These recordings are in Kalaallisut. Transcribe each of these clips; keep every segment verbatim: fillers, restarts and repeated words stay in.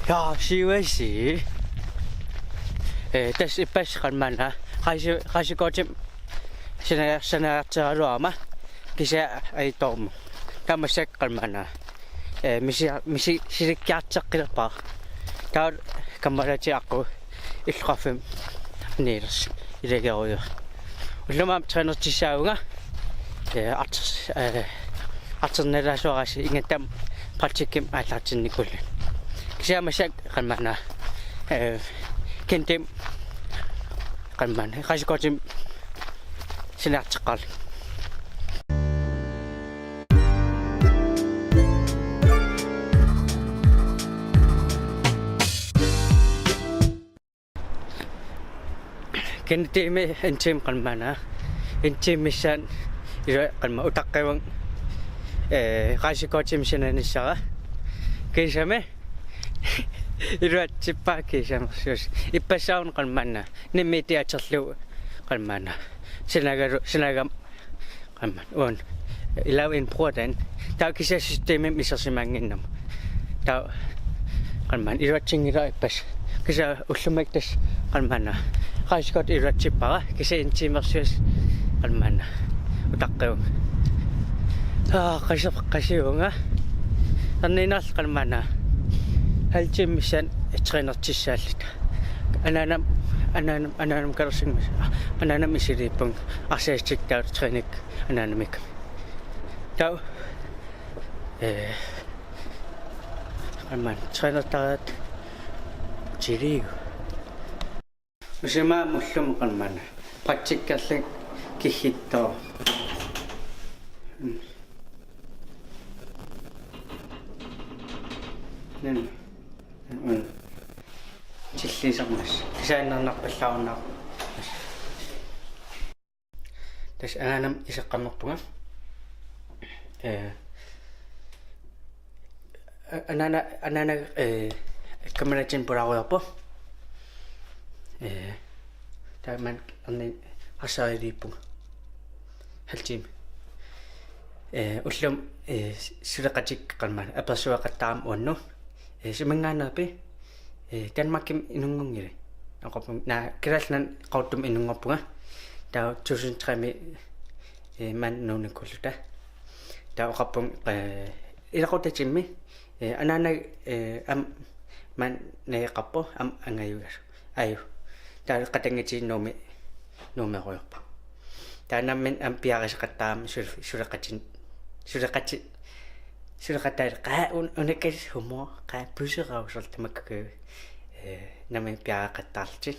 Ja, siuasi. Eh, tassa ippassaq qanoq maanna. Rejse-, rejsekortimik sanaar-, sanaarteraluarama. Kisianni ajortorama. Taava massakkut qanoq maanna. Eh, misi-, misi-, misilikkiartoqqilerpara. Taava kammalaatiaqqu illoqarfimmi aniilersoq ilagerujoq. Ullumi aamma trænertissaavunga, eh, arter-, eh, artornalaassuarasi ingammik praktikkimik aallartinnikuulluni. Kisianni massakkut qanoq maanna, eh, Kennedymik qanoq maanna, rejsekortimik sanaartoqqaarlunga. Kennedymi en time qanoq maanna. En time missaani ilaa qanoq maanna utaqqivunga, eh, rejsekortimik sananissara. Kiisami iluatsippara kiisami. Ippassaq una qanoq maanna. Nimmiitia atorlugu qanoq maanna. Sanagalu-, sanagama qanoq maanna. Uan. Ilaa en prøve den. Taava kisianni systemimik isersimaannginnama. Taava qanoq maanna iluatsinngilaq ippassaq. Kisianni ullumi tassa qanoq maanna. Rejsekortip iluatsippara. Kisianni en timersuaq qanoq maanna. Utaqqivunga. Aa, qasi-, qasivunga. Anniinnarli qanoq maanna. Halv time missaani trænertissaalluta. Anaanama, anaanama, anaanama kalersinngimmat. Anaanama isiliippunga. Arsaatsiktaat trænik anaanamik. Taava, eh, qanoq maanna, trænertaraat tiliu. Usimaam ullumi qanoq maanna. Praktikkerlunga kiggittoq. Mm. Nen. Mm. Tilliisarmas. Kisiannarnarpallaarunnaarpoq. Tassa anaanama iseqqammerpunga. Eh, a-, anaana, anaana, eh, kammalaatinik pulaarujorpoq. Eh, taava maanna anni arsariliippunga. Halv time. Eh, ullumi, eh, suleqatikka qanoq maanna apersueqattaarama uannut. Eh, suminngaanneerpit? Eh, Danmarkimi inunngorngilit? Oqarpunga, naa, Kalaallit Nunaanni Qaqortumi inunngorpunga. Taava to tusind tre-mi, eh, maani nuunikuulluta. Taava oqarpunga, eh, ilaqutatimmi, eh, anaanaga, eh, aamma maani najugaqarpoq, aamma angajugalu. Aju. Taava qatanngutigiinni Nuummi, Nuummeerujoorpara. Taava nammineq aamma piareersaqattaarama sul-, suleqatin-, suleqati-, suleqataat qaa un-, unakasumut qaa puserau sortamakaku, eh, nammineq piareeqattaarlutik.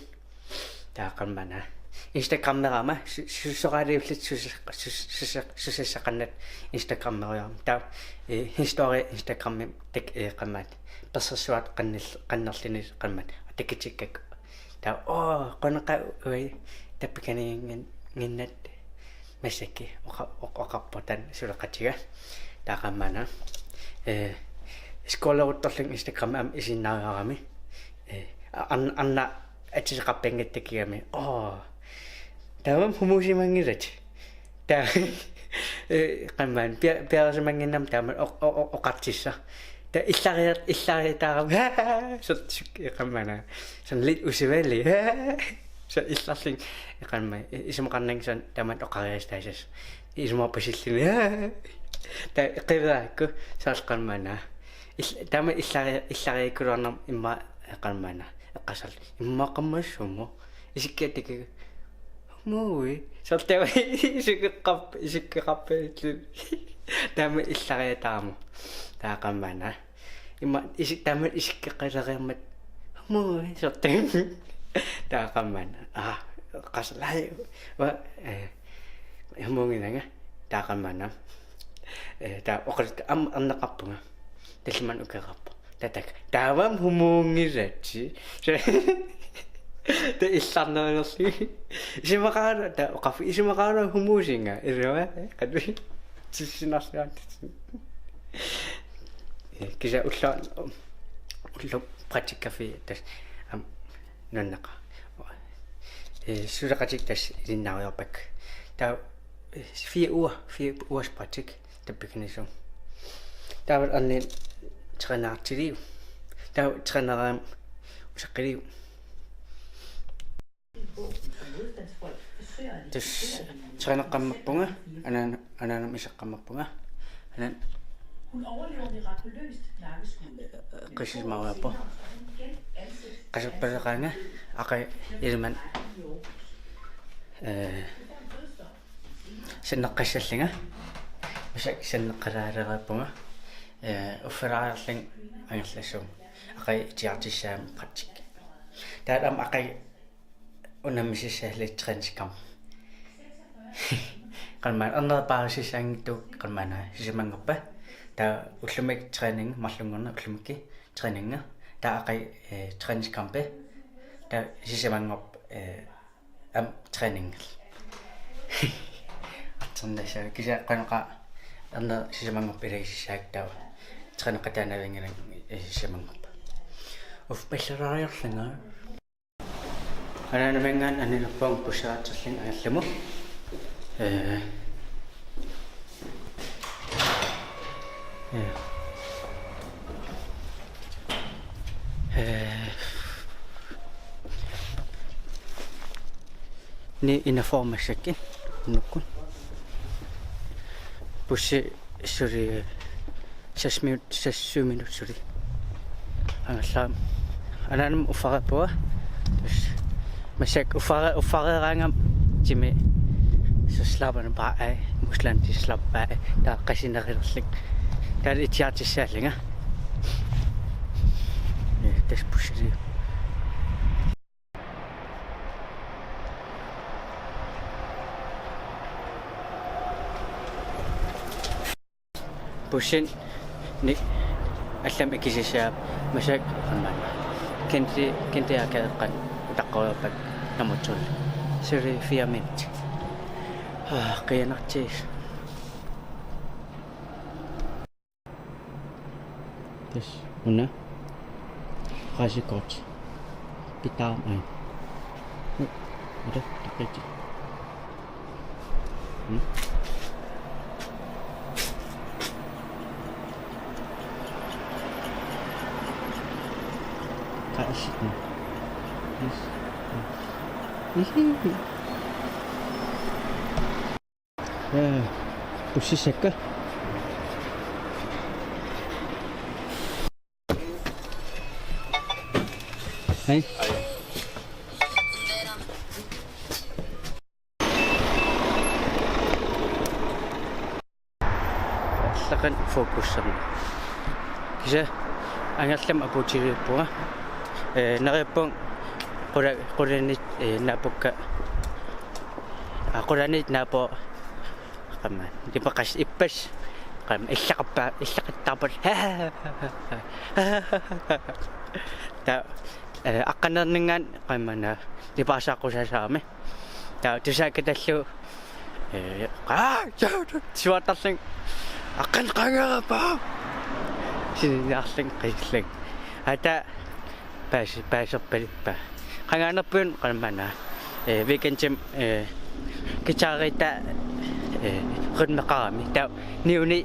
Taava qanoq maanna. Instagrammerama su-, su-, susoqaaliullutik susa-, sus-, susa-, susassaqannat Instagrammerujoorama. Taava, eh, historie Instagrammimi tak-, eh, qanoq maanna. Persersuartut qannil-, qannerluni qanoq maanna. Takutikkakku. Taava, oo, qunaqaaq ui, tappikaniinngin-, nginnat massakkut oqa-, oq-, oqarpoq taanna suleqatiga. Taava qanoq maanna. Eh, skoleruttorlunga Instagram aamma isiginnaariarami. Eh, a-, an-, anna atiseqarpianngittakigami. Oo. Taava humuusimanngilatit. Taava, eh, qanoq maanna, pia-, piareersimannginnama taama oq-, oq-, oq-, oqartissaq. Taava illariat-, illariataarama. Sortik, eh, qanoq maanna. Sådan lidt usædvanligt. Så illarlunga, eh, qanoq maanna, eh, isumaqarnanga sådan, taama oqariassat taassasoq. Isumaqarpasilluni. Taava qiviarakku, soorlu qanoq maanna. Ill-, taama illari-, illariakkuluarnerma immaqa, eh, qanoq maanna. Eqqarsarlunga. Immaqa qammassumut. Isikkiga takukkit. Muui. Soorlu taava isikkoqarp-, isikkoqarpallu. Taama illariataarama. Taava qanoq maanna. Immaqa isi-, taama isikkoqaleriarmat. Muui. Soorlu taava. Taava qanoq maanna. Aa, qas-, lai. Ua, eh, humuunnginnanga. Taava qanoq maanna. Eh, taava oqaluttut aamma erneqarpunga. Tallimanik ukioqarpoq. Tatak. Taava aamma humuunngilatit. Taava illarnerulerlugu. Isumaqaraluaq, taava oqarfik isumaqaraluaq humuusinga. Ilua, eh, qanoq. Tissinarluartut. Eh, kisianni ulloq, ulloq praktikkerfik tassa aamma nuanneqaaq. Eh, suleqatikka tassa ilinniarujorpakka. Taava, eh, fire uger, fire ugers praktik. Tappikaniissuunga. Taava anni trænertiliu. Taava trænerimut usaqqiliuk. Tassa træneqqammerpunga, anaan-, anaanama isaqqammerpunga. Anaan. Qissimaaruappo. Qasorpaleqaanga aqagu ilimanni. Ee, sanneqqassallunga. Massakkut sanneqqalaalereerpunga. Ee, uffalaariarlunga angerlassuunga. Aqagu itigartissaagama praktikki. Taava aamma aqagu unammisassallugu træningscamp. Qanormaanna erneruppaarusussaanngitsuuvoq, qanormaanna sisamanngorpat. Taava ullumikkut træning, marlunngorneq ullumikkut træningi. Taava aqagu, ee, træningscampi. Taava sisamanngorpat, ee, aamma træningi. Artornassaaq kisianni qanoq-aa ernerup sisamanngorpat ilagisassaagakku taava. Træneqataanavianngilanga, ee, sisamanngorpat. Uffa pallalaariarlunga. Anaanaminngaanniit anilerpunga busseertillunga angerlamut. Ee. Ee. Ee. Ni enogfyrre massakkut. Nukkun. Bussi suli seks minut, seks, syv minut suli. Angerlarama. Anaanama uffareerpunga. Massakkut uffare-, uffareeraangama timi. Så slapper den bare af. Musklerne, de slapper bare af. Taava qasinerulerlunga. Taava itigartissaallunga. Ja, tassa bussiliu. Bussinni allamik ikisissaapput massakkut qanormaanna. Kenti, Kenti Akaaqqat utaqqereerpat nummer to. Suli fire minut. Ah, qiianartigisoq. Tassa una. Rejsekort. Pitaam ai. Ata, taqiiti. Hmm? Qaasi. Yes. Ihi. Ee, bussissakka. Hej. Allaqqan fokuserni. Kisianni angerlamut apuutigivippunga. Ee, neriuppunga qula-, qulaniit, ee, naapukka. Aa, qulaniit naapuq. Qanormaanna. Nipeqas ippassaq. Qanormaanna illaqarpa-, illaqattaarput. Taava, ee, aqqaneerninngaanniit qanormaanna nipaasaqqusaasarami. Taava tusaakkatallugu, ee, qaa, siuartarlunga. Aqqaneq qaangeerpaa. Sinniarlunga qillunga. Ata paasi-, paaserpaluppa. Qangaanerput qanormaanna, ee, weekendimi, ee, guitaritaa, ee, rytmeqarami. Taava niuni,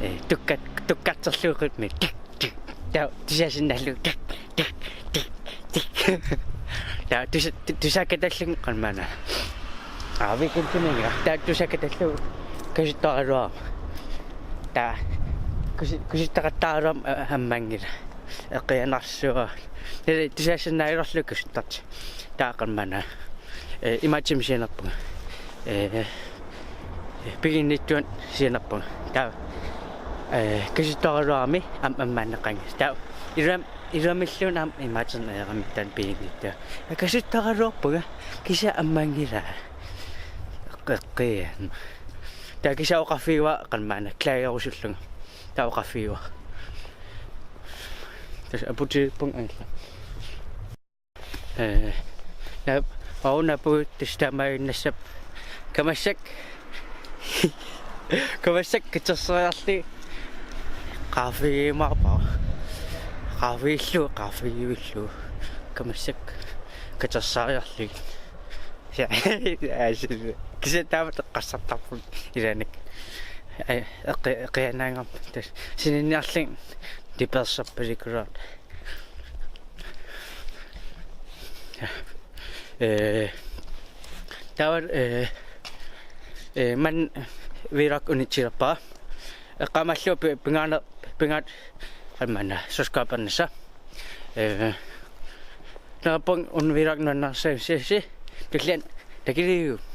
ee, tukkat-, tukkarterlugu rytme. Tik, tik. Taava tusaasinnaallugu tik, tik, tik, tik. Taava tusa-, tu-, tusaakkatallugu qanormaanna. Aa, weekendiminnga. Taava tusaakkatallugu kasuttoraluarama. Taava kusu-, kusuttaqattaaraluarama a-, ammanngilaq. Eqqianarsuaq. Nili tusaasinnaalerlugu kasuttartut. Taava qanormaanna. Ee, imaattumik sianerpunga. Ee, piginnittuanut sianerpunga. Taava, ee, kasuttoraluarami am-, ammaanneqanngilaq. Taava iluam-, iluamilluunniit aamma imaattorneq ajorami taanna piginnittuaq. Ee, kasuttoraluarpunga. Kisianni ammanngilaq. Eqqian. Taava kisianni oqarfigaara qanormaanna klagerusullunga. Taava oqarfigaara. Tassa apuutigivippunga angerlamut. Ee, naap-, au, naapugut tassa taamaaginnassapput. Kamassak. Kamassak katerseriarlugit. Qaaffigiumaarpara. Qaaffigillugu, qaaffigiuillugu. Kamassak katerseriarlugit. Ja, ja, kisianni taama eqqarsartarpunga ilaanni. Ee, eqqi-, eqqianaanngilara. Tassa sininniarlunga nipeersorpalukkulluarlunga. Eh, taava, eh, eh, man virak unitsilappa. Eqqaamaallugu pi-, pingaana-, pingaat-, almanna, subscribernissa. Eh, naapang un virak nuannarsagussi, tulliani, takiliiviuk.